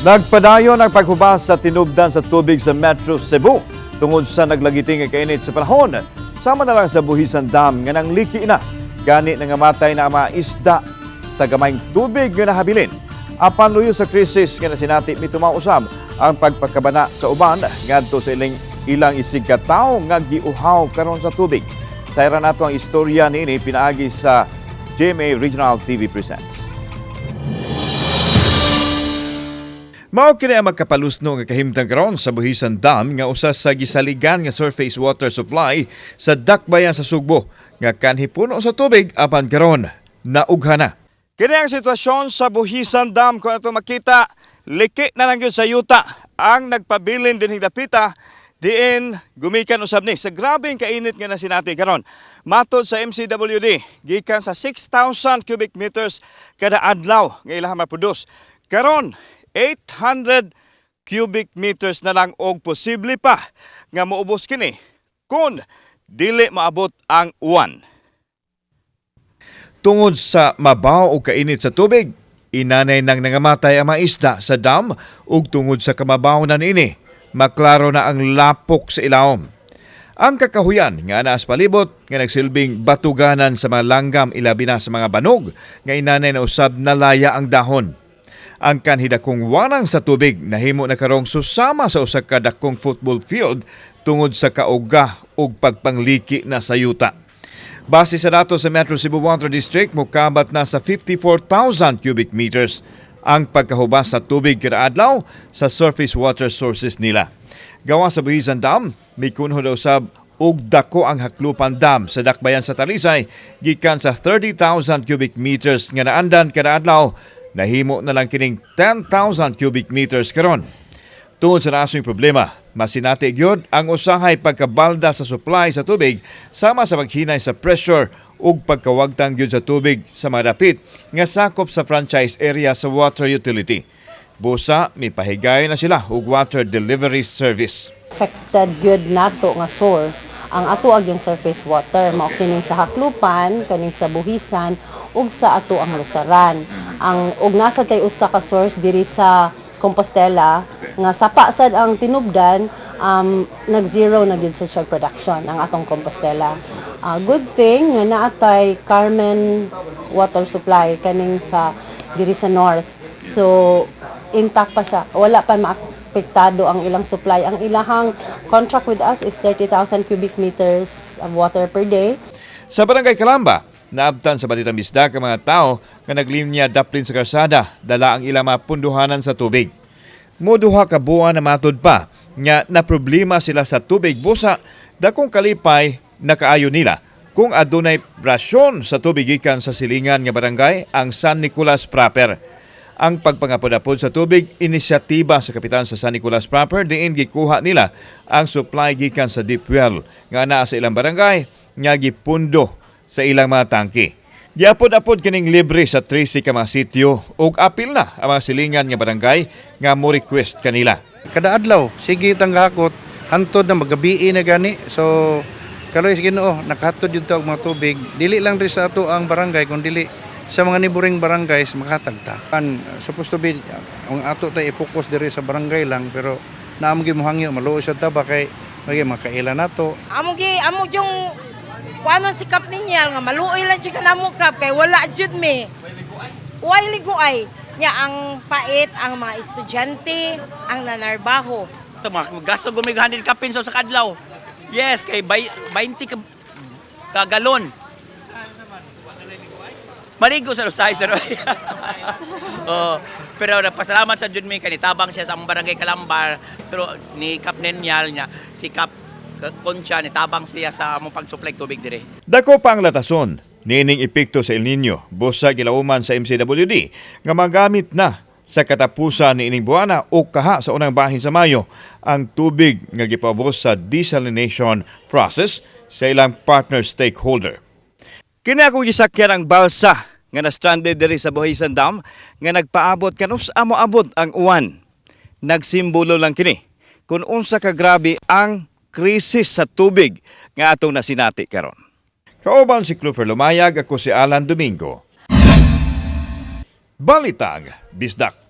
Nagpadayon ang paghubas sa tinubdan sa tubig sa Metro Cebu tungod sa naglagiting nga kainit sa panahon. Sama na lang sa Buhisan Dam nga nangliki na. Gani nangamatay na ang mga isda sa gamayng tubig nga nahabilin. Apan luyo sa krisis nga nasinati, mitumaw usab ang pagpakabana sa uban ngadto sa ilang ilang isig ka tawo nga giuhaw karon sa tubig. Sayran nato ang istorya niini pinaagi sa GMA Regional TV Presents. Mao kini ang magkapalusno nga kahimtang karon sa Buhisan Dam nga usa sa gisaligan nga surface water supply sa dakbayan sa Sugbo nga kanhi puno sa tubig apan karon naugha na. Kini ang sitwasyon sa Buhisan Dam. Kung ato makita, liki na lang gyud sa yuta ang nagpabilin dinhing dapita diin gumikan usab ni sa grabeng kainit nga nasinati karon. Matod sa MCWD, gikan sa 6,000 cubic meters kada adlaw nga ilahang ma-produce, karon 800 cubic meters na lang og posible pa nga moubos kini kung dili maabot ang uwan. Tungod sa mabaw o kainit sa tubig, inanay nang nangamatay ang mga isda sa dam ug tungod sa kamabaw na niini, maklaro na ang lapok sa ilawom. Ang kakahuyan nga naa sa palibot nga nagsilbing batuganan sa mga langgam, ilabi na sa mga banog, nga inanay na usab nalaya ang dahon. Ang kanhidakong wanang sa tubig nahimo na karong susama sa usa ka dakong football field tungod sa kauga ug pagpangliki na sa yuta. Base sa datos sa Metro Cebu Water District, mukabat na sa 54,000 cubic meters ang pagkahubas sa tubig kada adlaw sa surface water sources nila. Gawa sa Buhisan Dam, mikunho daw sab og dako ang Haklupan Dam sa dakbayan sa Talisay. Gikan sa 30,000 cubic meters nga naandan kada adlaw, nahimo na lang kining 10,000 cubic meters karon. Tungod sa naasoy problema, masinati gyud ang usahay pagkabalda sa supply sa tubig sama sa paghinay sa pressure ug pagkawagtang gyud sa tubig sa mga dapit nga sakop sa franchise area sa water utility. Busa, mipahigay na sila og water delivery service. Affected gyud nato nga source ang ato agyong surface water, mao kining sa Haklupan, kaning sa Buhisan ug sa ato ang Lusaran. Ang ug nasa tay usa ka source diri sa Compostela nga sapa sad ang tinubdan, nag-zero na gyud sa siya production ang atong Compostela. Ah, good thing nga naatay Carmen water supply kaning sa diri sa north. So intact pa siya. Wala pa maapektado ang ilang supply. Ang ilahang contract with us is 30,000 cubic meters of water per day. Sa Barangay Kalamba, naabtan sa Balitang Bisdak ang mga tao nga naglinya daplin sa karsada dala ang ilang mga punduhanan sa tubig. Moduha ka buwan na matod pa nga na problema sila sa tubig, busa dakong kalipay nakaayo nila kung adunay rasyon sa tubig gikan sa silingan nga barangay, ang San Nicolas Proper. Ang pagpangapod-apod sa tubig, inisyatiba sa kapitan sa San Nicolas Proper diin gikuha nila ang supply gikan sa deep well nga naa sa ilang barangay nga gipundo sa ilang mga tangki. Giapod-apod kining libre sa 13 ka mga sityo ug apil na ang mga silingan nga barangay nga mo request kanila. Kada adlaw sige tang gahakot hantod na magabii na gani. So kaloy sa Ginoo, nakahatod jud ta og mga tubig, dili lang diri sa ato ang barangay kun dili sa mga neighboring barangays makatagta. An supposed to be ang ato tay i-focus diri sa barangay lang, pero naamo gyud mohangyo, maluoy sa ta ba kay magi makaila nato. Amo gi amo yung kuano si Kap Ninyal nga maluoy lang siya kanamo, Kap, kay wala jud mi. Way liguay. Nya ang pait ang mga estudyante, ang nanarbaho. Ito, mga gasto gumigahan din kapin sa kadlaw. Yes, kay 20 ka galon. Maligo sa usahay, sir. Oh, pero napasalamat sa jud mi kay nitabang siya sa among barangay Kalambar through ni Kap Nenyal niya, si Kap Concha, nitabang siya sa among pag-supply tubig dire. Dako pa ang latason niining epekto sa El Nino. Busa gilauman sa MCWD nga magamit na sa katapusan niining buwana o kaha sa unang bahin sa Mayo ang tubig nga gipaubos sa desalination process sa ilang partner stakeholder. Kini akong gisakyan ang balsa nga na-stranded diri sa Buhisan Dam nga nagpaabot kanus amo abot ang uwan. Nagsimbolo lang kini kung unsa ka grabe ang krisis sa tubig nga atong nasinati karon. Kauban si Clufer Lumayag, ako si Alan Domingo. Balitang Bisdak.